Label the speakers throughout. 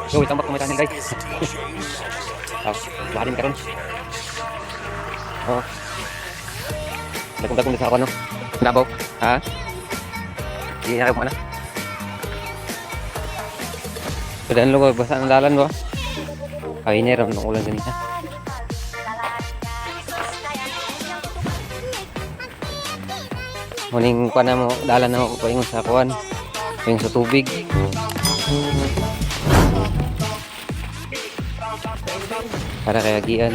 Speaker 1: Yo, welcome back to my channel, guys. Oh, baha din karon. Oh. Dagong-dagong sa ako, no. Labaw. Ha? Hindi na kayo na. Padaan lo basta ang dalan ba? Ay, ni ron nung ulan ganina. Muning kuan na mo, dalan na mo paingon sa kuan. Paingon sa tubig. Para kay agian.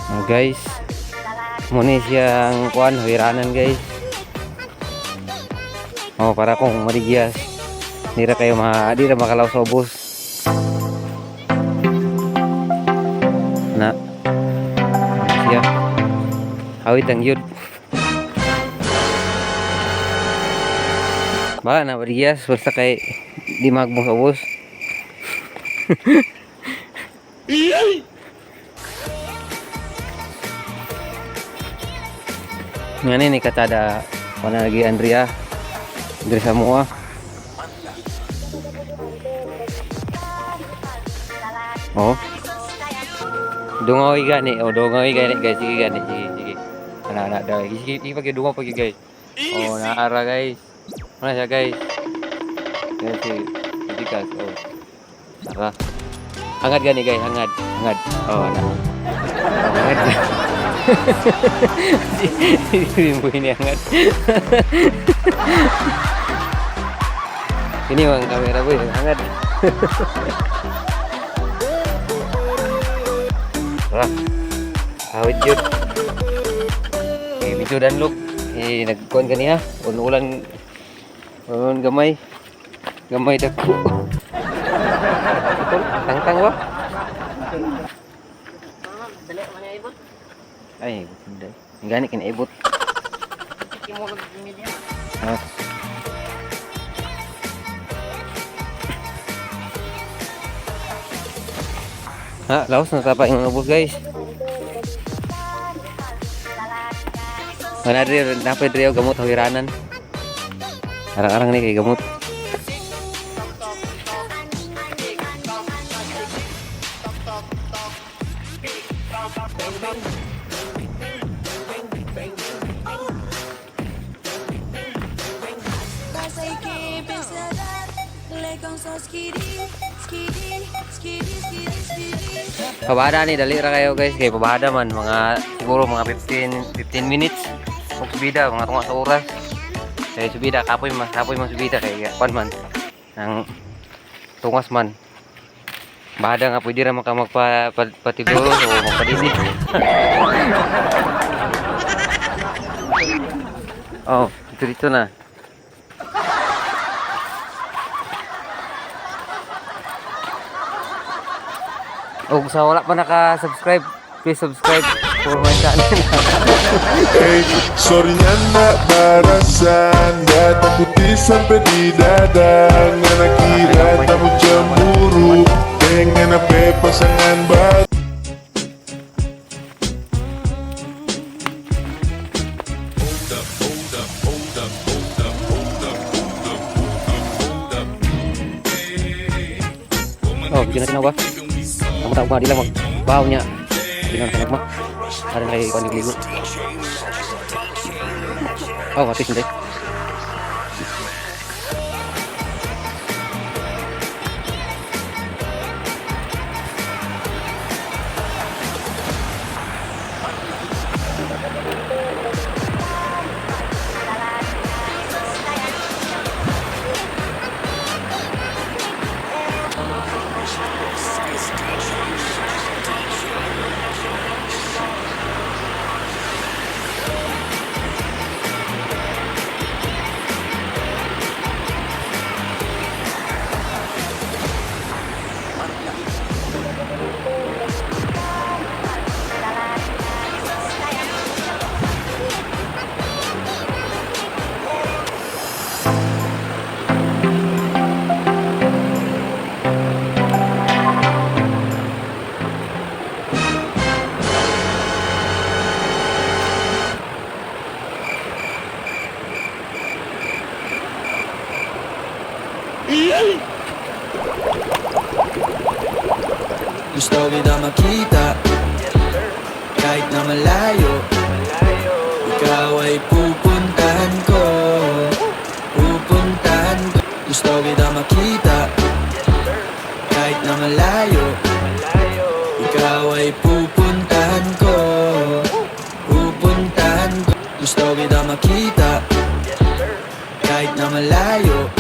Speaker 1: Oh, guys. Muna siyang kuan, hawiranan, guys. Oh, para kung maligyas. Di ra kayo ma di ra makalaw sa ubos. Na. Siya. Awit ang yun. Bala na maligyas basta kay di magbong sa ubos. Ngani ni katada wala lagi Andrea. Andrea Samoa. Oh. Dungaw gani, oh dungaw gani, guys, sige gani, sige sige. Ana ana daw. Sige sige pag dungaw pag, guys. Oh, naara, guys. Mana siya, guys? Guys, si Tikas, oh. Tara. Hangad gani, guys, hangad, hangad. Oh, ana. Oh, hangad. Si Bimbo ini hangad. Ini bang kamera boy, hangad. Tara. Awit yun. Eh, medyo danlok. Eh, nagkuhan kaniya. Ulan, ulan gamay. Gamay dako. Tangtang ba?
Speaker 2: Dali man na ibot.
Speaker 1: Ay, hindi. Gani kinaibot. Ha? Ha, laos na tapa yung ubos, guys. Wala diri, napay diri gamot hawiranan. Arang-arang ni kay gamot. Pabada ni, dali ra kayo, guys, kay pabada man mga siguro mga 15 minutes og subida, mga tunga sa oras. Kay subida kapoy man subida kay kwan man ang tungas man. Bahada nga pwede ra maka magpa patiguros o magpadidi. Oh, dito dito na. Oh, sa wala pa naka-subscribe, please subscribe for my channel.
Speaker 3: Hey, sorry nyanda barasan. Gak takuti sampai di dada. Ngana kira tamu cemburu dengan apa pasangan baru.
Speaker 1: Oh, bigyan natin ako ba? Ang tao ba, di lang magbahaw niya. Hindi na nagma. Para na kay kuan ligo. Oh, matis hindi.
Speaker 2: Gusto kita makita kahit na malayo. Ikaw ay pupuntahan ko. Pupuntahan ko. Gusto kita makita kahit na malayo. Ikaw ay pupuntahan ko. Pupuntahan ko. Gusto kita makita kahit na malayo.